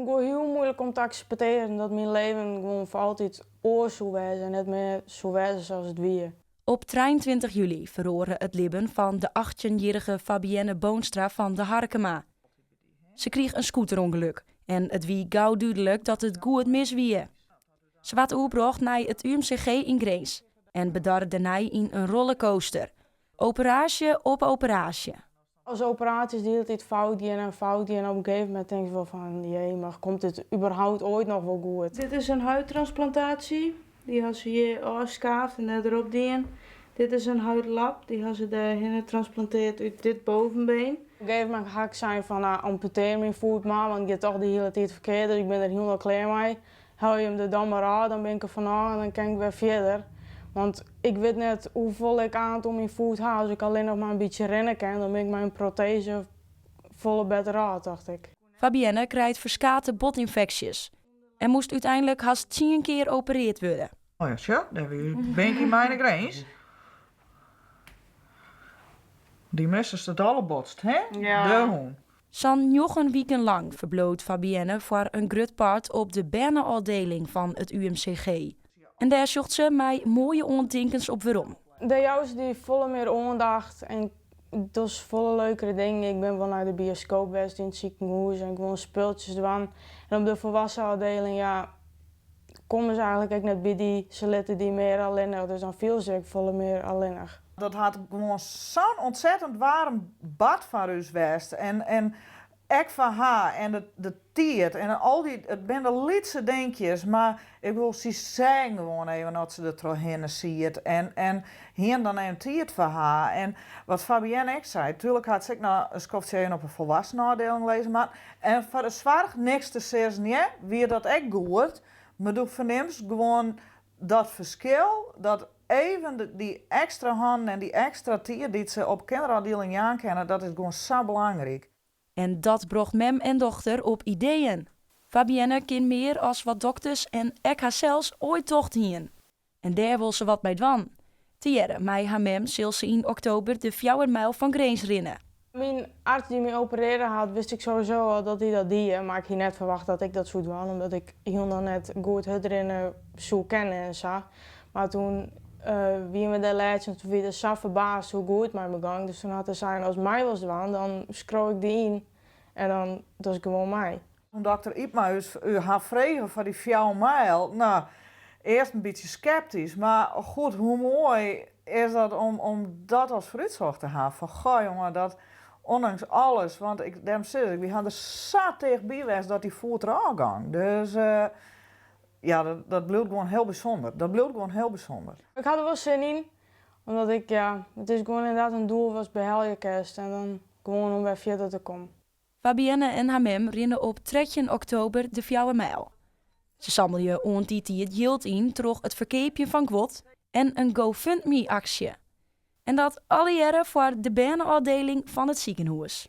ik wol hiel muoilik om te akseptearjen dat myn leven gewoan foar altyd oars soe wêze en net mear soe wêze sa't it wie. Op 23 july feroare it libben fan de 18-jierrige Fabienne Boonstra fan De Harkema. Se krige in scooterûngelok en it wie gau dúdlik dat it goed mis wie. Se waard oerbrocht nei it UMCG yn Grins en bedarre dêrnei yn in rollercoaster. Operaasje op operaasje. As operaasjes de hiele tiid fout gean en fout gean, op in gegeven momint tink ik wol fan, jee, mar komt dit überhaupt oait noch wol goed? Dit is in huidtransplantatie. Dy ha se hjir ôfskaafd en dêr derop dien. Dit is in huidlap, dy ha se dêrhinne transplantearre út dit bovenbeen. Op in gegeven momint ha ik sein fan, nou, amputear myn foet mar, want it giet toch de hiele tiid ferkeard, dus ik bin der hielendal klear mei. Helje him der dan mar ôf, dan bin ik der fanôf en dan kin ik wer fierder. Want ik wit net hoefolle ik oan oan myn foet ha. As ik allinnich mar in bytsje rinne kin, dan bin ik mei in proteze folle better ôf, tocht ik. Fabienne krijt ferskate botynfeksjes en moast úteinlik hast 10 kear operearre wurde. Oh ja, sjoch, dêr bin ik yn myn Grins. Dy missest it allerbotst, hè? Ja. De hûn. Sa'n 9 wiken lang ferbliuwt Fabienne foar in grut part op de berneôfdieling fan it UMCG. En dêr sjocht se mei moaie oantinkens op werom. Dêr jouwe se dy folle mear oandacht en dat folle leukere dingen. Ik bin wol nei de bioskoop west yn it sikehûs en gewoan spultsjes dwaan. En op de folwoeksen ôfdieling, ja, komme se eigentlik ek net by dy. Se litte dy mear allinnich, dus dan fiel se ek folle mear allinnich. Dat hat gewoan sa'n ûntsettend waarm bad foar ús west. En ek foar har en de tiid en al dy, it binne de lytse dinkjes, mar ik wol se sizze gewoan even dat se der trochhinne siet en hiene dan even tiid foar har. En wat Fabienne ek sei, natuerlik hat se ek noch in skoftsje even op in folwoeksenôfdieling lizze, mar en foar de soarch niks te sizzen, ja, wie dat ek goed, mar do fernimst gewoan dat ferskil, dat even dy ekstra hannen en dy ekstra tiid dy't se op kinderôfdieling jaan kinne, dat is gewoan sa belangryk. En dat brocht mem en dochter op ideeën. Fabienne kin mear as wat dokters en ek harsels oait tocht hiene. En dêr wol se wat by dwaan. Tegearre mei har mem sil se yn oktober de 4 mijl fan Grins rinne. Myn arts dy't my operearre hat, wist ik sowieso al dat hy dat die. Mar ik hie net ferwachte dat ik dat soe dwaan, omdat ik hielendal net goed hurdrinne soe kinne en sa. Mar doe wiene we dêr lêst en doe wie er sa ferbaasd hoe goed it mei my gie. Dus doe hat er sein, ast mei wolst dwaan, dan skriuw ik dy yn. En dan dochst gewoan mei. Doe't dokter Ypma ús hat frege foar dy 4 mijl, no, earst in bytsje skeptysk, mar goed, hoe moai is dat om dat as foarútsicht te hawwen? Fan, goh jonge, dat ûndanks alles, want ik, dêrom sis ik, wy ha der sa tichtby west dat dy foet derôf gie. Dus ja, dat bliuwt gewoan hiel bysûnder. Dat bliuwt gewoan hiel bysûnder. Ik ha der wol sin yn, omdat ik, ja, it is gewoan ynderdaad in doel watst behelje kinst en dan gewoan om wer fierder te kommen. Fabienne en har mem rinne op 13 oktober de 4 mijl. Se sammelje oant dy tiid jild yn troch it ferkeapjen fan guod en in GoFundMe-aksje. En dat allegearre foar de berneôfdieling fan it sikehûs.